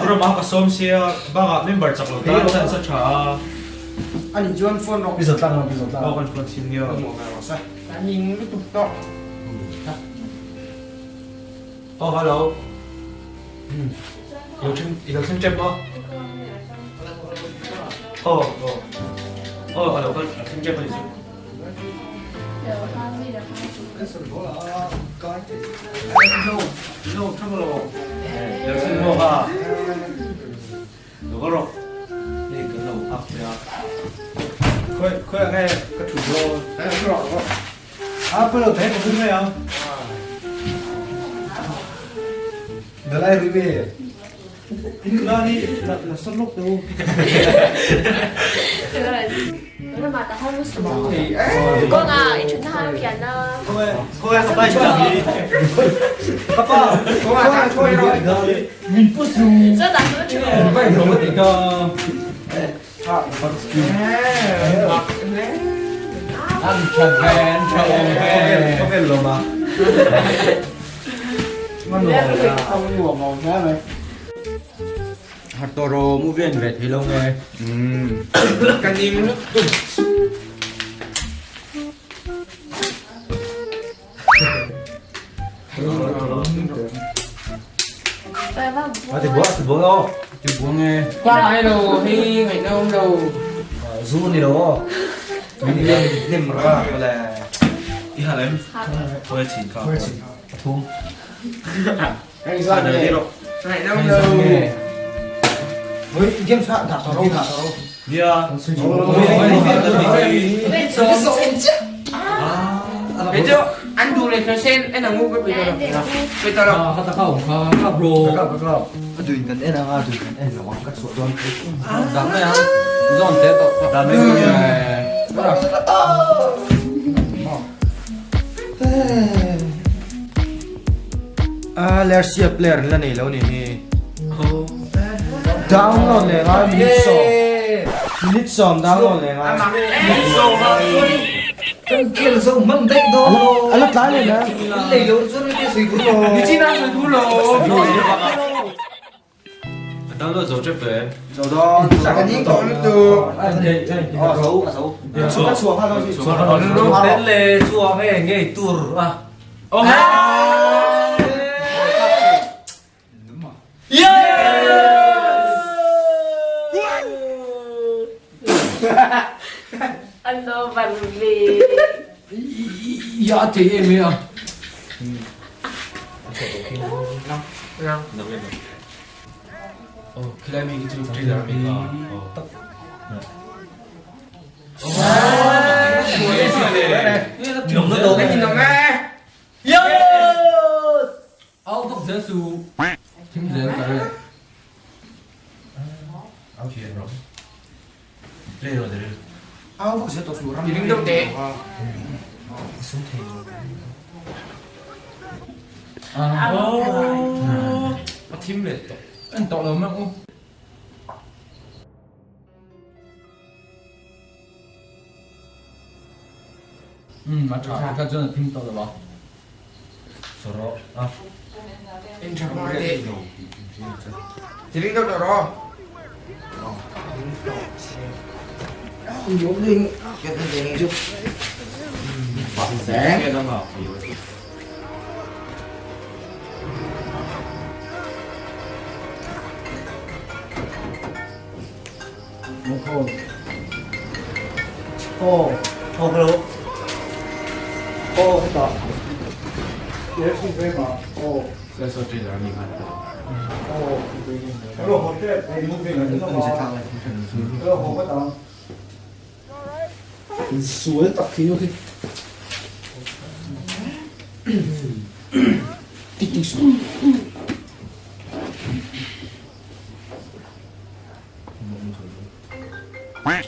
Ram ka sawm sia bakah member chak lo tan chance a tha a. Ani chuan phone rawh. I zawt tlang i zawt tlang. Aw kan phone chhin nia. Ka ning lutuk tawh. Aw hello. I lo thleng i lo thleng tep maw? Aw aw aw a lo kal a thleng tep a ni chu. Lo thleng maw kha? Lo kal rawh. Hei kan lo nghak che a. Khawi khawiah nge ka thut dawn? A pawh lo thei ka bum mai ang. Dalai rui ve. Nula hi la sawn lawk teh u. Min pu su. Vai ro ma ti ka. An tha ve, an tha awm ve. Khawvel lo ma. Har tawh rawh, movie an ve thei lo nge. Ka ning lutuk. A ti buah, ti buah aw. Ti buah nge. Qua ai lo hi ngaih na awm lo. Zu ni lo aw. Min lim lim ra le. I hal em? Khawi chin kha. Khawi chin pathum. Anh ra nge. Ngaih na awm lo. Hoi game sa dah tawh ro dah tawh ro. Nia. Thế chứ ăn đủ này cho sen anh là ngu cái bây giờ bây giờ là Kha ta kha kha kha bro. Ka ka ka. A duin kan en anga duin kan en lo ka chhuah dawn. Dam mai ang. Zon te to. Dam mai. A Lersia player la nei lo ni hi. Download leh ngai minute sawm. Minute sawm download leh ngai. Minute sawm ah chuan kan khel zo hman daih dawn lo. A la tlai leh na. Lei lo chuan ka sawi tur lo. Ni chin a sawi tur lo. A download zo tep tawh em? Zo dawn. Ka ning tawh lutuk. A zo a zo. Chhuah chhuah kha lo chi. Chhuah tel le chhuah nge ngei tur a. Oh! Ano van ve. Ya thei em e a. Oh, khilai mi khi chu trailer mi kha. Oh. Nông nó đồ. Anh nhìn nó nghe. Au vak zel su. Thim zel ka re. Áo chuyện rồi. Play rồi rồi. Au vak zel tawh su ram. Thì đứng đâu thế? Sum thei. Oh. A thim leh tawh. An tawh lo mang u. A tha kha chuan a thim tawh lo a. Sawh a. Em tha ba thế. Thì đứng đâu rồi? Nghe nó ngọt. Oh, oh hello. Oh, hetah. Oh. Sẽ số trailer mi kha. Oh. Hello, hotel. Hey, moving. Hello, hotel. Sual tak khi khi. Tik tik su. Buổi.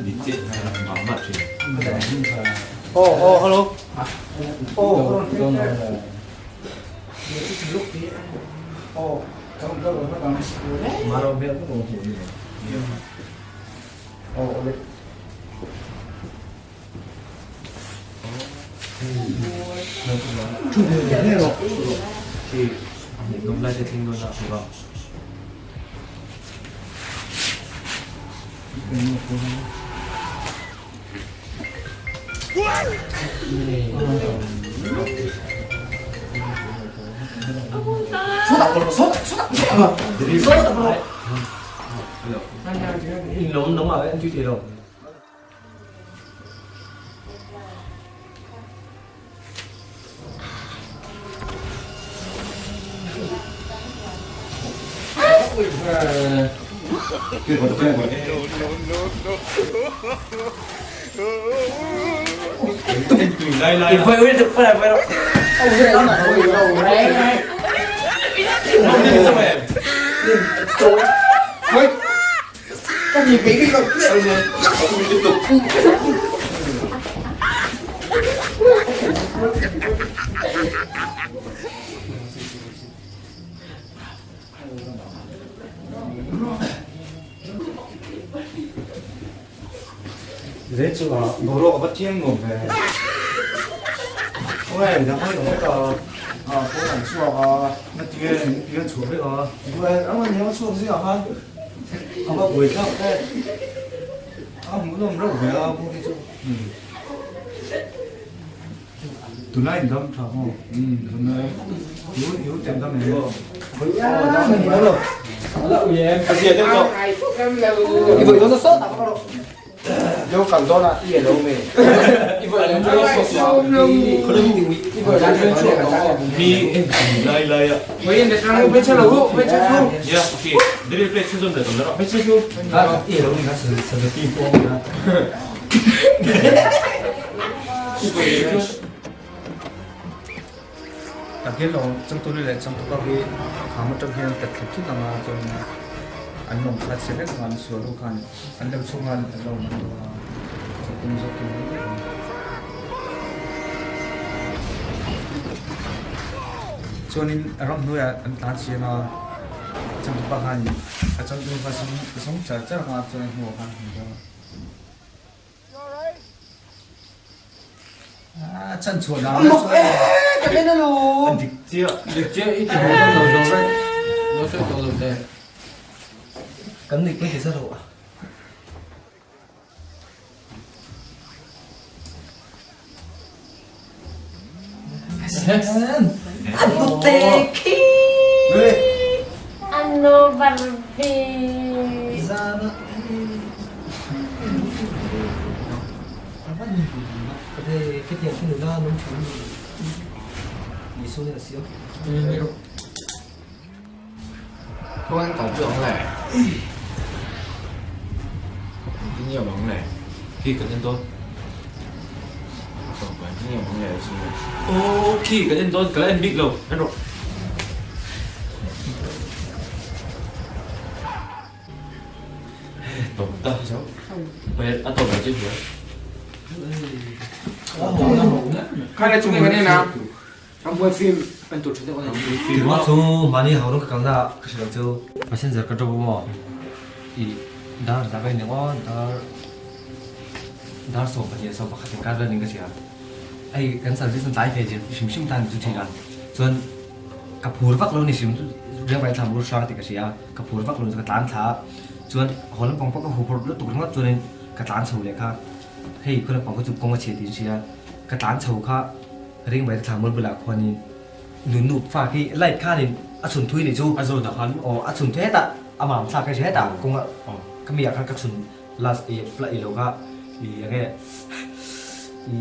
Đi chết mà mất rồi. Oh, oh, hello. Oh, hello. Oh. Boruak a va thiang nuam ve. Oi, dang oi dang vek a. A pawn an chhuak a. Na ti nge ti an chhuah vek a. Buai ang an hian chhuak zingah khan a va buai thlak te. A hmuhnawm reuh ve a kawng hi chu. Tunlai in dam tha maw? Tunlai i u tem dam em maw? A zia deuh tawh. I vawi dawn nasa tak rawh. Yo kan dawn a i elo me. I vawi dawn nasa Mi lai lai a. Yeah, okay. Drill play chhunzawm leh tawh rawh. I elo ni kha sa ti pawh a. Tak hian lo changtuni leh changtupa hi kham atang hian tat thla thut anga chuan an lawng kha chhe vek anga an sual ho khan an lo chhung a an lo man dawn a chawpum zawk in mai daih ang chuanin ramhnuaiah an tlan chiang a changtupa khan a changtunu kha zawng char char anga chuan a hnuah khan a hmu dawn a. Chan chhuah dan Mok e ka en alo. Dik chiah. Dik chiah i ti ho kan lo zo vek. Lo sawi tawh lo teh. Kan nuih pawh i ti za lo a. Ano Barbie. Khi kan en dawn. Aw khi kan en dawn ka la en bik lo en rawh. Tawp ta a tawp mai chu hria. Keimah chu mahni ho rawng ka kalna ah ka hre lo chu passenger ka drop maw i dar zah ka ineng aw dar dar 12 11 inkar vel in ka hria hei kan service an tlai ve hrim hrim tan chu thin a chuan ka phur vak lo ni hrim riang vai thlam ru hrang tih ka hria ka phur vak lo chu ka tlan thla a chuan haw lampang pawh ka hu phur lutuk ringawt chuanin ka tlan chho leh kha hei khaw lampang kha chu kawng a chhia tih an hria ka tlan chho kha. Ring mai te thla mul bulah khuanin nunu fa khi light khanin a chhun thui nih chu. A zawn ah khan. Aw a chhun thui hetah a mam thlak hei hetah kawng a ka mi ah khan ka chhun last i flight i lo kha i enge i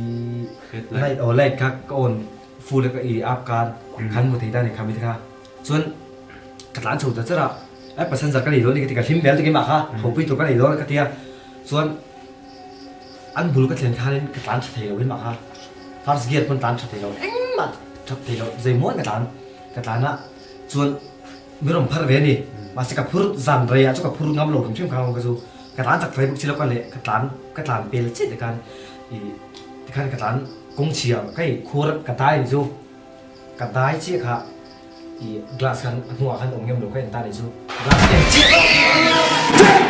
light aw light kha ka on full a ka i up khan khan hmu thei ta ni kha mi te kha chuan ka tlan chho ta char a ai passenger ka nei dawn ni ka ti ka hlim vel ta keimah kha hopui tur ka nei dawn ka tia chuan An bul ka thlen khanin ka tlan tha thei lo in mah kha first gear pawn tlan tha thei lo engmah that thei lo zeimawn ka tlan ka tlan a chuan mi rawn phar ve a ni mahse ka phur zan rei ah chu ka phur ngam lo hrim hrim kha ka chu ka tlan chak thei bawk si lo ka leh ka tlan ka tlan pel chiah tikhan ih tikhan ka tlan kawng chhia ka i khur ka dai ni chu ka dai chiah kha. I glass khan a hnungah khan awm ngem lo ka en ta nih chu glass ka en chiah.